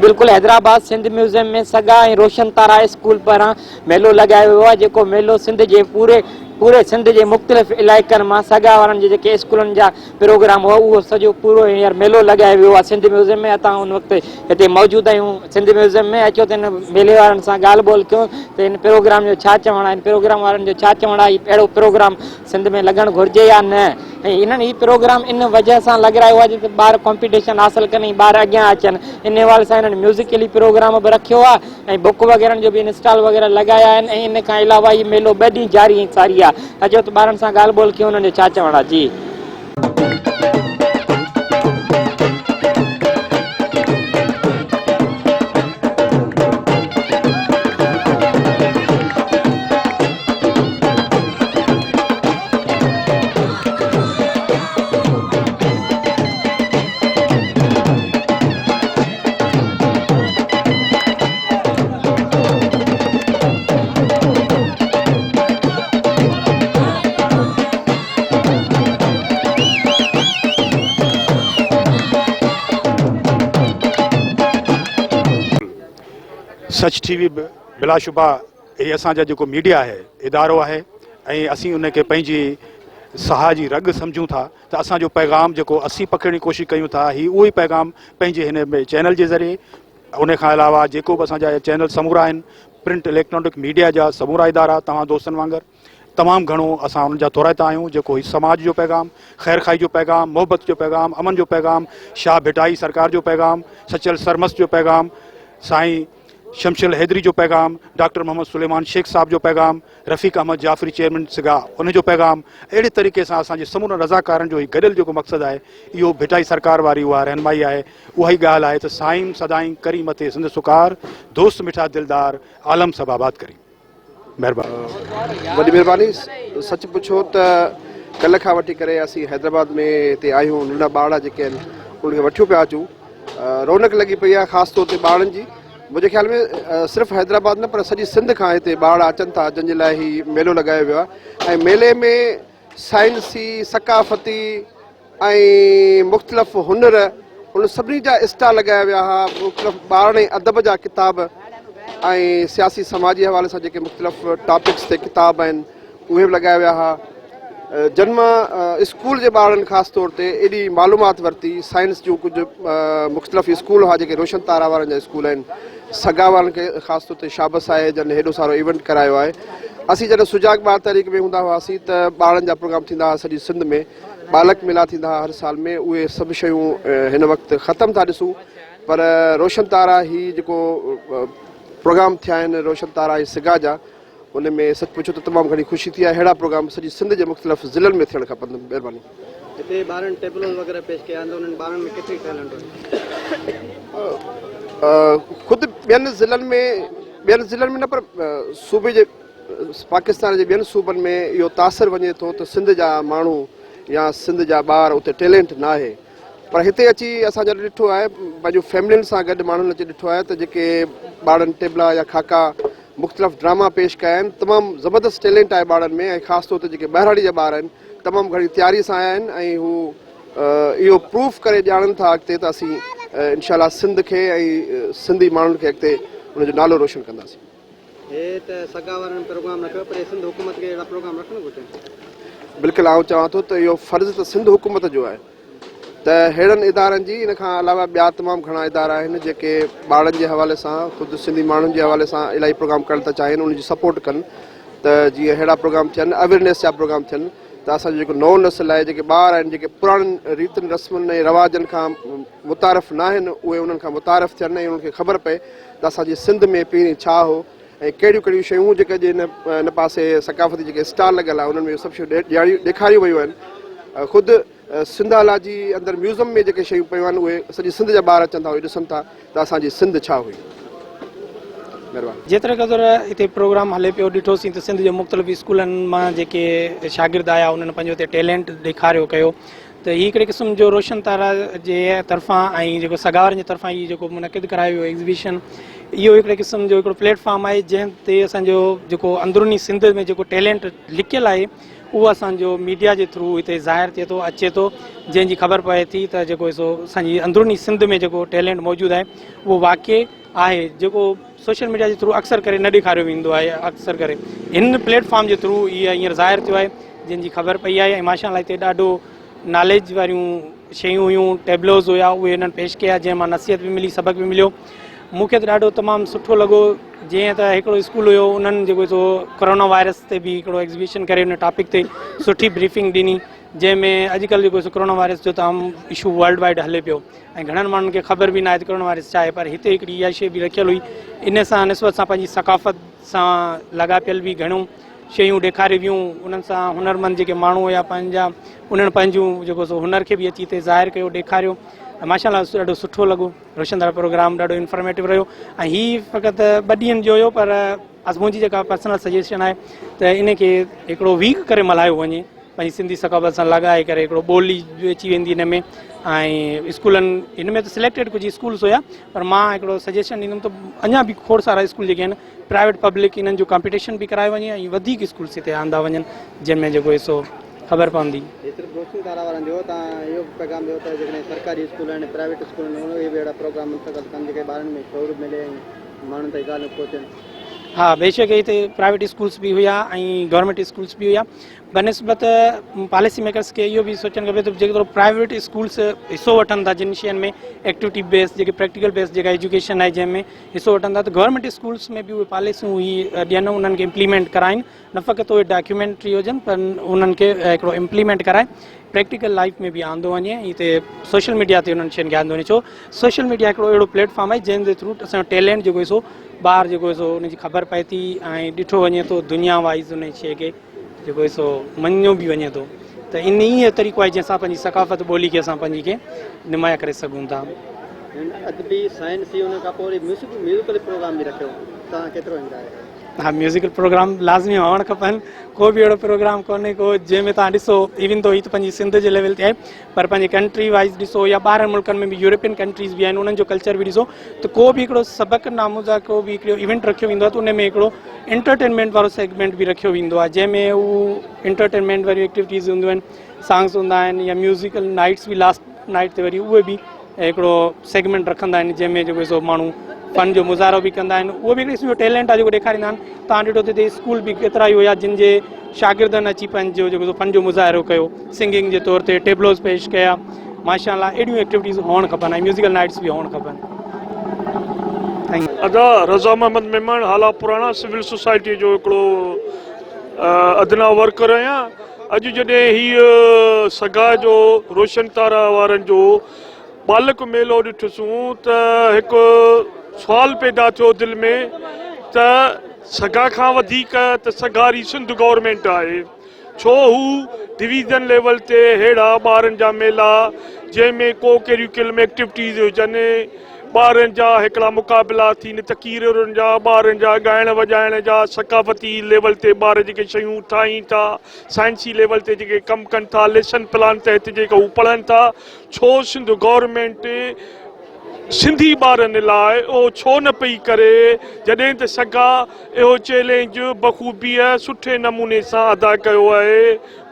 بلڪل حيدرآباد سنڌ ميوزيم ۾ سگا ۽ روشن تارا اسڪول پاران ميلو لڳايو ويو آهي جيڪو ميلو سنڌ جي پوري پوري سنڌ جي مختلف علائقن مان سگا وارن جي جيڪي اسڪولن جا پروگرام هئا اهو سڄو پورو هينئر ميلو لڳايو ويو آهي سنڌ ميوزيم ۾ اتان ان وقت هتي موجود آهيون سنڌ ميوزيم ۾ اچو ته هن ميلي وارن سان ڳالهه ٻولهه ڪيون ته هن پروگرام جو ڇا چوڻ آهي هن پروگرام وارن جو ڇا چوڻ آهي اهڙو پروگرام سنڌ ۾ لڳڻ گهرجي يا نه ۽ انهن هي پروگرام ان وجه سان لڳرايو آهي جتي ٻار ڪمپيٽيشن حاصل ڪن ۽ ٻار اڳيان اچن ان حوالي سان انهن ميوزيڪلي پروگرام به رکيو آهي ۽ بڪ وغيرن جو به انسٽال وغيره لڳايا آهن ۽ ان کان علاوه هي ميلو ٻه ڏينهن جاري ۽ ساري آهي اچو ته ٻارن سان ڳالهه ٻولهه ڪيون انهن جو ڇا چوڻ آهي جي. سچ ٽي وي بلاشبه هي اسان جا جيڪو ميڊيا آهي ادارو آهي ۽ اسين ان کي پنهنجي ساهه جي رڳ سمجهون ٿا ته اسان جو پيغام جيڪو اسين پکيڙڻ جي ڪوشش ڪيون ٿا هي اهو ئي پيغام پنهنجي هن چينل جي ذريعي ان کان علاوه جيڪو به اسان جا چينل سمورا آهن پرنٽ اليڪٽرانڪ ميڊيا جا سمورا ادارا توهان دوستن وانگر تمام گهڻو اسان انهن جا ٿورائتا آهيون جيڪو هي سماج جو پيغام خيرخواهي جو پيغام محبت جو پيغام امن جو پيغام شاهه ڀٽائي سرڪار جو پيغام سچل سرمست جو پيغام سائين شمش الحيدري جو پيغام، ڊاڪٽر محمد سليمان شيخ صاحب جو پيغام، رفيق احمد جعفري چيئرمين سگا ان جو پيغام، اهڙي طريقي سان اسان جي سمورن رضاڪارن جو هي گڏيل جيڪو مقصد آهي اهو ڀٽائي سرڪار واري اها رهنمائي آهي اها ئي ڳالهه آهي ته سائين سدائين ڪرين مٿي سنڌ سڪار، دوست مٺا دلدار، عالم سڀ آباد ڪرين. مهرباني. وڏي مهرباني سچ پڇو ته ڪلهه کان وٺي ڪري اسين حيدرآباد ۾ هتي آهيون ننڍا ٻارڙا جيڪي آهن انهن کي وٺيو پيا اچون رونق لڳي پئي آهي خاص طور تي ٻارڙن جي منهنجي خيال ۾ صرف حيدرآباد نه پر سڄي سنڌ کان هتي ٻارڙا اچن ٿا جن جي لاء هي ميلو لڳايو ويو آهي ۽ ميلي ۾ سائنسي ثقافتي ۽ مختلف هنر ان سڀني جا اسٽال لڳايا ويا هئا مختلف ٻارڙي ادب جا ڪتاب ۽ سياسي سماجي حوالي سان جيڪي مختلف ٽاپڪس تي ڪتاب آهن اهي به لڳايا ويا هئا جن مان اسڪول جي ٻارڙن خاص طور تي ايڏي معلومات ورتي سائنس جون ڪجهه مختلف اسڪول هئا جيڪي روشن تارا وارن جا اسڪول آهن سگا وارن کي خاص طور تي شابس آهي جن هيڏو سارو ايونٽ ڪرايو آهي اسين جڏهن سجاڳ ٻار تحريڪ ۾ هوندا هئاسين ته ٻارڙن جا پروگرام ٿيندا هئا سڄي سنڌ ۾ ٻالڪ ميلا ٿيندا هئا هر سال ۾ اهي سڀ شيون هن وقت ختم ٿا ڏسون پر روشن تارا هي جيڪو پروگرام ٿيا آهن روشن تارا ۽ سگا جا ان ۾ سچ پڇو ته تمام گهڻي خوشي ٿي آهي اهڙا پروگرام سڄي سنڌ جي مختلف ضلعن ۾ ٿيڻ کپن مهرباني. هتي ٻارن ٽيبلوز وغيره پيش ڪيا آهن ته انهن ٻارن ۾ ڪيتري ٽيلنٽ هئي؟ خود ٻين ضلعن ۾ ٻين ضلعن ۾ نه پر صوبي جي پاڪستان جي ٻين صوبن ۾ اهو تاثر وڃي ٿو ته سنڌ جا ماڻهو يا سنڌ جا ٻار اتي ٽيلنٽ ناهي پر هتي اچي اسان جڏهن ڏٺو آهي پنهنجون فيملين سان گڏ ماڻهن اچي ڏٺو آهي ته جيڪي ٻارن ٽيبلا يا خاڪا مختلف ڊراما پيش ڪيا آهن تمام زبردست ٽيلنٽ آهي ٻارن ۾ ۽ خاص طور تي جيڪي ٻهراڙي جا ٻار آهن تمام گهڻي تياري سان آيا آهن ۽ هو اهو پروف ڪري ڄاڻن ٿا اڳتي ته اسين انشاء الله سنڌ کي ۽ سنڌي ماڻهن کي اڳتي ان جو نالو روشن ڪنداسين. هي ته سگا وارن پروگرام رکيو پر سنڌ حڪومت کي اهڙا پروگرام رکڻ گهرجن. بلڪل آئون چوان ٿو ته اهو فرض ته سنڌ حڪومت جو آهي ته ههڙن ادارن جي ان کان علاوه ٻيا تمام گهڻا ادارا آهن جيڪي ٻارڙن جي حوالي سان خود سنڌي ماڻهن جي حوالي سان الاهي پروگرام ڪرڻ ٿا چاهين انهن جي سپورٽ ڪن ته جيئن اهڙا پروگرام ٿين اويرنيس جا پروگرام ٿين ته اسان جو جيڪو نئون نسل آهي جيڪي ٻار آهن جيڪي پراڻن ريتن رسمن ۽ رواجن کان متعارف ناهن اهي انهن کان متعارف ٿين ۽ انهن کي خبر پئي ته اسان جي سنڌ ۾ پهرين ڇا هو ۽ ڪهڙيون ڪهڙيون شيون جيڪي اڄ هن پاسي ثقافتي جيڪي اسٽال لڳل آهن انهن ۾ سڀ شيون ڏيکاريون ويون آهن خود سنڌالاجي اندر ميوزم ۾ جيڪي شيون پيون آهن اهي سڄي سنڌ جا ٻار اچن ٿا اهي ڏسن ٿا ته اسان جي سنڌ ڇا هئي. مهرباني. جيتري قدر هتي پروگرام هلي پيو ڏٺوسين ته سنڌ جي مختلف اسڪولن مان جيڪي شاگرد آيا انهن پنهنجو هتي ٽيلنٽ ڏيکاريو ڪيو ته هي هڪڙي قسم جو روشن تارا جي طرفان ۽ جيڪو سگا وارن جي طرفان هي جيڪو منعقد ڪرايو ويو ايگزيبيشن اهو هڪڙي قسم جو هڪڙو پليٽ فارم آهي جنهن تي اسان جو جيڪو اندروني سنڌ ۾ جيڪو ٽيلنٽ لڪيل آهي اهو اسان جو ميڊيا جي ٿرو هتي ظاهر ٿئي ٿو اچي ٿو جنهن جي خبر پوي ٿي ته جيڪو سو اسان جي اندروني سنڌ ۾ جيڪو ٽيلنٽ موجود آهي اهو واقعي آهي جيڪو سوشل ميڊيا جي ٿرو اڪثر ڪري نه ڏيکاريو ويندو آهي اڪثر ڪري هن پليٽ فارم جي ٿرو هي هينئر ظاهر ٿيو آهي جنهن جي خبر پئي آهي ۽ ماشاء الله هتي ڏاڍو ناليج واريون شيون هيون ٽيبلوز هيا اهي هنن پيش ڪيا جنهن مان نصيحت به ملي سبق به مليو مون کي ته ڏاڍو تمام سٺو لڳو جيئن ته هڪڙو اسڪول هيو انهن جيڪو سو ڪرونا وائرس تي به هڪڙو ايگزيبيشن ڪري ان ٽاپڪ تي سٺي بريفنگ ڏني جنهن ۾ اڄڪلهه جيڪو سو ڪرونا وائرس جو تمام اشو ورلڊ وائيڊ هلي پيو ۽ گهڻن ماڻهن کي خبر به ناهي ته ڪرونا وائرس ڇا آهي پر هتي هڪڙي اها شيء به رکيل هئي ان سان نسبت سان پنهنجي ثقافت سان لاڳاپيل به گهڻيون شيون ڏيکاريون ويون انهن سان هنرمند جيڪي ماڻهو هيا پنهنجا انهن پنهنجون جيڪو سو هنر کي به اچي هتي ظاهر ڪيو ڏيکاريو ۽ ماشاء الله ڏاڍو سٺو لڳو روشن تارا پروگرام ڏاڍو انفارميٽو رهيو ۽ هي فقط ٻه ڏينهن جو هيو پر منهنجي جيڪا پرسنل سجيشن آهي ته ان کي هڪڙو ويڪ ڪري ملهايو وڃي پنهنجي سنڌي ثقافت سان لڳائي ڪري هڪڙو ٻولي به اچي ويندي هن ۾ ۽ اسڪولن هن ۾ ته سليڪٽيڊ ڪجهه اسڪولس هيا پر مان هڪڙو سجيشن ڏيندم ته اڃا به کوڙ سارا اسڪول جيڪي آهن پرائيويٽ پبلڪ انهن جو ڪامپيٽيشن به ڪرايو وڃي ۽ وڌيڪ اسڪولس هتي آندا وڃن جنهن ۾ جيڪو آهي سو خبر پوندي. هي صرف روشني تارا وارن جو تان اهو به پيغام ڏيو ته جيڪڏهن سرڪاري اسڪول آهن پرائيويٽ اسڪول آهن اهي به اهڙا پروگرام منتقل ڪن جيڪي ٻارن ۾ شعور ملي ۽ ماڻهن تائين ڳالهيون پهچن. ها بيشڪ هتي پرائيويٽ اسڪولس به هيا ۽ گورنمينٽ اسڪولس به هيا بنسبت پاليسي ميڪرس کي اهو به سوچڻ کپي ته جيڪو پرائيويٽ اسڪولس حصو وٺن ٿا جن شين ۾ ايڪٽيوٽي بيس جيڪي پريڪٽيڪل بيس جيڪا ايجوڪيشن آهي جنهن ۾ حصو وٺن ٿا ته گورنمينٽ اسڪولس ۾ به اهي پاليسيون هي ڏين انهن کي امپليمينٽ ڪرائين نه فقط اهي ڊاڪيومينٽري هجن پر انهن کي هڪڙو امپليمينٽ ڪرائي پريڪٽيڪل لائف ۾ به آندو وڃي ۽ هتي سوشل ميڊيا تي انهن شين کي آندو وڃي ڇو سوشل ميڊيا هڪڙو اهڙو پليٽ فارم آهي جنهن جي ٿرو اسان جو ٽيلنٽ جيڪو سو ٻاهر جيڪو سو ان جي خبر پئي ٿي ۽ ڏٺو وڃي ٿو دنيا وائز ان شي کي جيڪو سو مڃيو به وڃي ٿو ته ان ئي طريقو آهي جنهن سان پنهنجي ثقافت ٻولي کي اسان پنهنجي کي نمايان ڪري سگهون ٿا. هن ادبي، سائنسي ان کان پوء وري ميوزڪ ميوزيڪل پروگرام به رکيو توهان ڪيترو انجواء ڪيو؟ ها ميوزيڪل پروگرام لازمي هئڻ کپن ڪو به اهڙو پروگرام ڪونهي ڪو جنهن ۾ توهان ڏسو ايون دو هي ته پنهنجي سنڌ جي ليول تي آهي پر پنهنجي ڪنٽري وائز ڏسو يا ٻاهرن ملڪن ۾ به يورپين ڪنٽريز به آهن انهن جو ڪلچر به ڏسو ته ڪو به هڪڙو سبق ناموز آ ڪو به هڪڙو ايونٽ رکيو ويندو آهي ته ان ۾ هڪڙو انٽرٽينمينٽ وارو سيگمينٽ به رکيو ويندو آهي جنهن ۾ هو انٽرٽينمينٽ واريون ايڪٽيوٽيز هونديون آهن سانگس هوندا آهن يا ميوزيڪل نائٽس به لاسٽ نائٽ تي وري اهي به هڪڙو سيگمينٽ رکندا آهن جنهن ۾ جيڪو سو ماڻهو فن جو مظاهرو به ڪندا آهن اهو به هڪڙي قسم جو ٽيلنٽ آهي جيڪو ڏيکاريندا آهن تان ڏٺو ته هتي اسڪول به ڪيترا ئي هيا جن جي شاگردن اچي پنهنجو جيڪو سو فن جو مظاهرو ڪيو سنگنگ جي طور تي ٽيبلوز پيش ڪيا ماشاء الله اهڙيون ايڪٽيوٽيز هئڻ کپن ۽ ميوزيڪل نائٽس به هئڻ کپن. ادا رضا محمد ميمڻ هالا پراڻا سول سوسائٽي جو هڪڙو ادنيٰ ورڪر آهيان اڄ جڏهن هي سگا جو روشن تارا وارن جو ٻالڪ ميلو ڏٺسون ته هڪ سوال پيدا ٿيو دل ۾ ته سگا کان وڌيڪ ته سگاري سنڌ گورنمينٽ آهي ڇو هو ڊويزن ليول تي ههڙا ٻارن جا ميلا جنهن ۾ ڪو ڪريڪيولم ايڪٽيوٽيز هجن ٻارن جا هڪڙا مقابلا ٿين تقريرن جا ٻارن جا ڳائڻ وڄائڻ جا ثقافتي ليول تي ٻار جيڪي شيون ٺاهين ٿا سائنسي ليول تي جيڪي ڪم ڪن ٿا ليسن پلان تحت جيڪا هو پڙهن ٿا ڇو سنڌ گورنمينٽ سنڌي ٻارن لاء اهو ڇو نه پئي ڪري جڏهن ته سگا اهو چئلينج بخوبيء سٺي نموني سان ادا ڪيو آهي.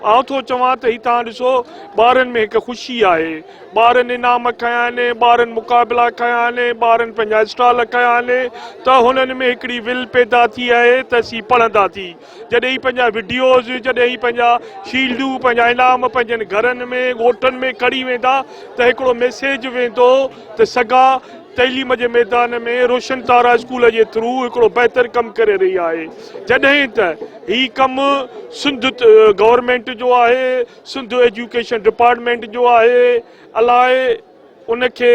آئون ٿو چوان ته هي توهان ڏسو ٻارن ۾ هڪ خوشي آهي. ٻارن انعام کنيا آهن، ٻارن مقابلا کنيا آهن، ٻارن پنهنجا اسٽال کنيا آهن ته هنن ۾ هڪڙي ول پيدا ٿي آهي ته اسين پڙهنداسين. جڏهن هي پنهنجا وڊيوز، جڏهن هي پنهنجا شيلڊون، پنهنجا انعام پنهنجن گهرن ۾ ڳوٺن ۾ کڻي ويندا ته هڪڙو ميسيج ويندو ته سگا تعليم جي ميدان ۾ روشن تارا اسڪول جي ٿرو هڪڙو بهتر ڪم ڪري رهي آهي جڏهن ته هي ڪم سنڌ گورنمينٽ جو آهي سنڌ ايجوڪيشن ڊپارٽمينٽ جو آهي الاء ان کي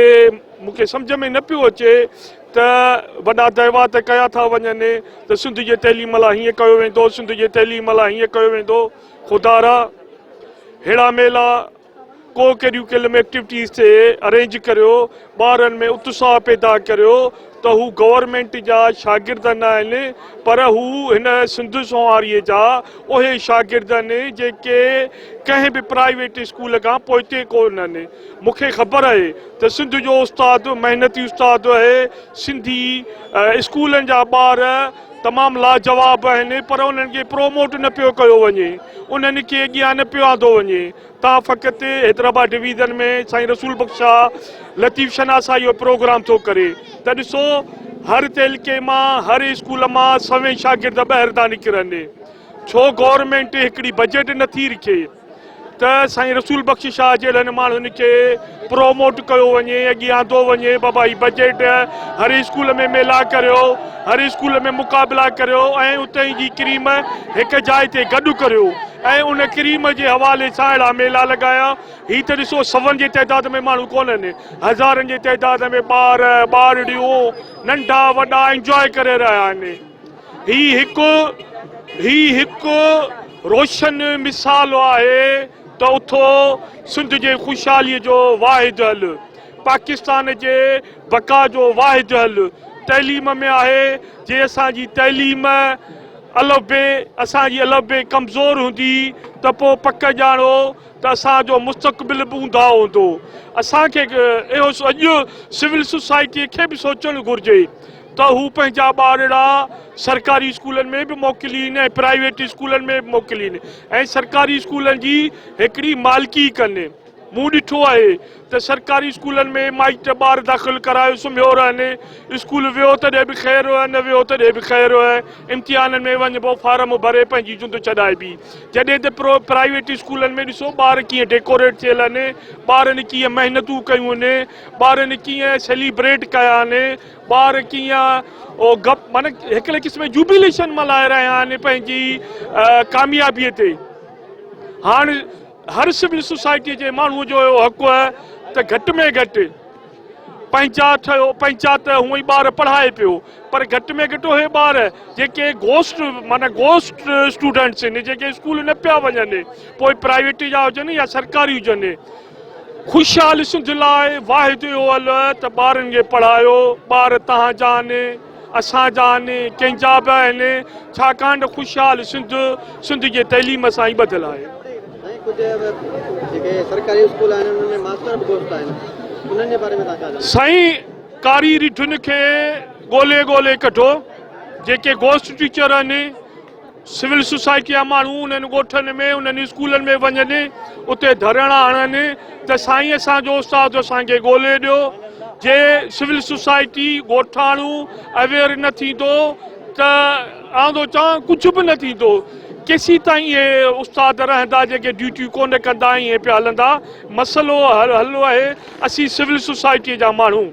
مون کي سمجهه ۾ نه پيو اچي ته وڏا دعوا ته ڪيا ٿا وڃن ته سنڌ جي تعليم لاء هيئن ڪيو ويندو سنڌ جي تعليم لاء هيئن ڪيو ويندو خدارا ههڙا ميلا ڪو ڪريڪيولم ايڪٽيوٽيز تي ارينج ڪريو ٻارن ۾ اتساهه پيدا ڪريو ته هو گورنمينٽ جا شاگرد نه آهن پر هو هن سنڌ سنواريء جا اهي شاگرد آهن جيڪي ڪنهن به پرائيويٽ اسڪول کان پوئتي ڪونهن. مون کي خبر آهي ته سنڌ جو استاد محنتي استاد آهي، سنڌي اسڪولن جا ٻار تمام لاجواب آهن پر انهن کي پروموٽ نه پيو ڪيو وڃي، انهن کي اڳيان نه پيو آندو وڃي. تان فقط حيدرآباد ڊويزن ۾ سائين رسول بخش شاهه لطيف شناسائي جو پروگرام ٿو ڪري ته ڏسو هر تعلقي مان هر اسڪول مان سوين شاگرد ٻاهر ٿا نڪرن ڇو گورنمينٽ هڪڙي بجيٽ نٿي رکي ته سائين رسول بخش شاهه جهڙن ماڻهن کي پروموٽ ڪيو وڃي اڳي آندو وڃي بابا هي بجيٽ هر اسڪول ۾ ميلا ڪريو هر اسڪول ۾ مقابلا ڪريو ۽ اتي جي ڪريم هڪ جاء تي گڏ ڪريو ۽ ان ڪريم جي حوالي سان اهڙا ميلا لڳايا. هي ته ڏسو سون جي تعداد ۾ ماڻهو ڪونهن، هزارن جي تعداد ۾ ٻار، ٻارڙيون، ننڍا وڏا انجواء ڪري رهيا آهن. هي هڪ هي هڪ روشن مثال آهي ته اٿو سنڌ جي خوشحالي جو واحد حل، پاڪستان جي بقا جو واحد حل تعليم ۾ آهي. جي اسان جي تعليم الف بي اسان جي الف بي ڪمزور هوندي ته پوء پڪ ڄاڻو ته اسان جو مستقبل به اونداهو هوندو. اسان کي اهو اڄ سول سوسائٽيء کي به سوچڻ گهرجي ته هو پنهنجا ٻارڙا سرڪاري اسڪولن ۾ به موڪلين ۽ پرائيويٽ اسڪولن ۾ به موڪلين ۽ سرڪاري اسڪولن جي هڪڙي مالڪي ڪن. مون ڏٺو آهي ته سرڪاري اسڪولن ۾ مائٽ ٻار داخل ڪرايو سمهيو رهن، اسڪول ويو تڏهن به خير نه ويو تڏهن به خير، امتحانن ۾ وڃبو فارم ڀري پنهنجي جند ڇڏائبي. جڏهن ته پرائيويٽ اسڪولن ۾ ڏسو ٻار ڪيئن ڊيڪوريٽ ٿيل آهن، ٻارن ڪيئن محنتون ڪيون آهن، ٻارن ڪيئن سيليبريٽ ڪيا آهن، ٻار ڪيئن گپ معنيٰ هڪڙي قسم جي جوبيليشن ملهائي رهيا آهن پنهنجي ڪاميابي تي. هاڻ هر سول سوسائٽيء جي ماڻهوء جو اهو حق آهي ته گهٽ ۾ گهٽ پنهنجا ٺهيو پنهنجا ته هونئن ئي ٻار پڙهائي پيو پر گهٽ ۾ گهٽ اهي ٻار جيڪي گوسٽ معنيٰ گوسٽ اسٽوڊنٽس آهن جيڪي اسڪول نه پيا وڃن پوء پرائيويٽ جا هجن يا سرڪاري هجن خوشحال سنڌ لاء واحد اهو حل ته ٻارن کي پڙهايو ٻار تهان جا آهن اسان جا آهن، ڪنهن جا به آهن، ڇاڪاڻ ته خوشحال سنڌ، سنڌ جي تعليم سان ئي ٻڌل آهي. سائين ڪجهه جيڪي سرڪاري اسڪول آهن انهن ۾ ماستر به گوشت آهن انهن جي باري ۾ توهان ڇا چوندو؟ سائين ڪاري رڍن کي ڳولي ڳولي ڪڍو جيڪي گوسٽ ٽيچر آهن سول سوسائٽي جا ماڻهو انهن ڳوٺن ۾ انهن اسڪولن ۾ وڃن اتي ڌرڻا هڻن ته سائين اسان جو استاد اسان کي ڳولي ڏيو جي سول سوسائٽي ڳوٺاڻو اويئر نه ٿيندو ته آئون ٿو چوان ڪجهه به نه ٿيندو ڪيسي تائين اهي استاد رهندا جيڪي ڊيوٽيون ڪونه ڪندا ائين پيا هلندا مسئلو حل آهي اسين سول سوسائٽي جا ماڻهو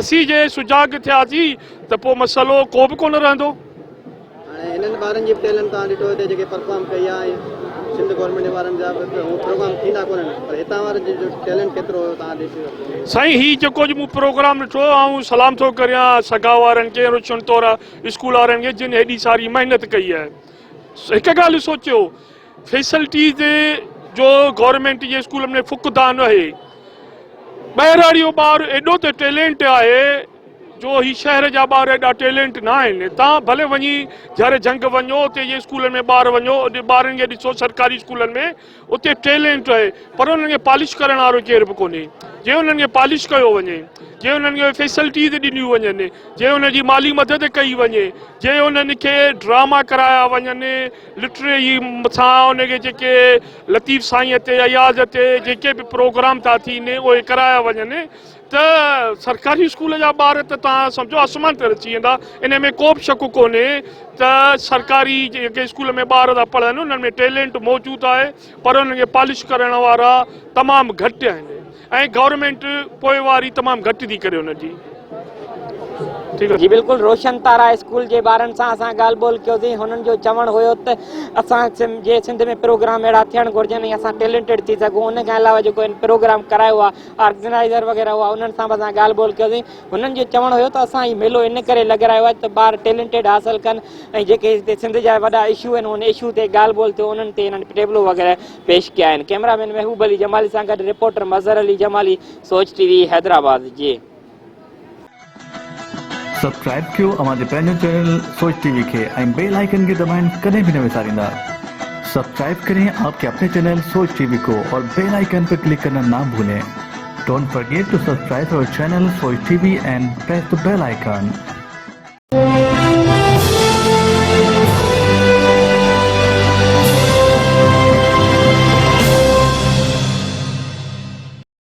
اسين جي سجاڳ ٿياسين ته پوء مسئلو ڪو به ڪونه رهندو. هاڻي هنن ٻارن جي به ٽيلنٽ توهان ڏٺو هتي جيڪي پرفارم ڪئي آهي ۽ سنڌ گورنمينٽ وارن جا به هو پروگرام ٿيندا ڪونهن پر هتان وارن جو ٽيلنٽ ڪيترو هيو توهان ڏسي سگهو. سائين هي جيڪو اڄ مون پروگرام ڏٺو آئون سلام ٿو ڪريان سگا وارن کي روشن طور اسڪول وارن کي جن هيڏي ساري محنت ڪئي آهي هڪ ڳالهه سوچيو فيسلٽيز جو گورنمينٽ جي اسڪولن ۾ فقدان آهي ٻهراڙي جو ٻار ايڏو ته ٽيلنٽ آهي جو هي شهر جا ٻار ايڏا ٽيلنٽ نه آهن تان ڀلي وڃي جھر جھنگ وڃو اتي جي اسڪولن ۾ ٻار وڃو ٻارن کي ڏسو سرڪاري اسڪولن ۾ اتي ٽيلنٽ آهي پر انهن کي پالش ڪرڻ وارو ڪير به ڪونهي جي انهن کي پالش ڪيو وڃي جي انهن کي فيسلٽيز ڏنيون وڃن جي انهن جي مالي مدد ڪئي وڃي جي انهن کي ڊراما ڪرايا وڃن لٽريري سان انهن کي جيڪي لطيف سائين تي اياز تي جيڪي به پروگرام ٿا ٿين اهي ڪرايا وڃن ته سرڪاري اسڪول جا ٻار ته توهان سمجهو آسمان تي رچي ويندا ان ۾ ڪو به شڪ ڪونهي ته سرڪاري جيڪي اسڪول ۾ ٻار ٿا پڙهن انهن ۾ ٽيلنٽ موجود آهي پر انهن کي پالش ڪرڻ وارا تمام گهٽ آهن ۽ گورنمينٽ پوئواري تمام گهٽ ٿي ڪري انهن جي. جي بلڪل روشن تارا اسڪول جي ٻارن سان اسان ڳالهه ٻولهه ڪيوسين هنن جو چوڻ هيو ته اسان جي سنڌ ۾ پروگرام اهڙا ٿيڻ گهرجن ۽ اسان ٽيلنٽيڊ ٿي سگهون ان کان علاوه جيڪو هن پروگرام ڪرايو آهي آرگنائيزر وغيره هئا انهن سان به اسان ڳالهه ٻولهه ڪيوسين هنن جو چوڻ هيو ته اسان هي ميلو ان ڪري لڳرايو آهي ته ٻار ٽيلنٽيڊ حاصل ڪن ۽ جيڪي هتي سنڌ جا وڏا اشو آهن ان اشو تي ڳالهه ٻولهه ٿيو انهن تي هنن ٽيبلو وغيره پيش ڪيا آهن ڪئميرا مين محبوب علي جمالي سان گڏ رپورٽر مظهر علي جمالي سوچ ٽي وي حيدرآباد جي. سبسڪرائب ڪيو اوهان جي پنهنجو چينل سوچ ٽي وي کي ۽ بيل آئيڪن کي دٻائڻ ڪڏهن به نه وساريندا. سبسڪرائب ڪرين آپ ڪي اپني چينل سوچ ٽي وي ڪو اور بيل آئيڪن پر ڪلڪ ڪرنا نا ڀولين. Don't forget to subscribe our channel Soch T V and press the bell icon.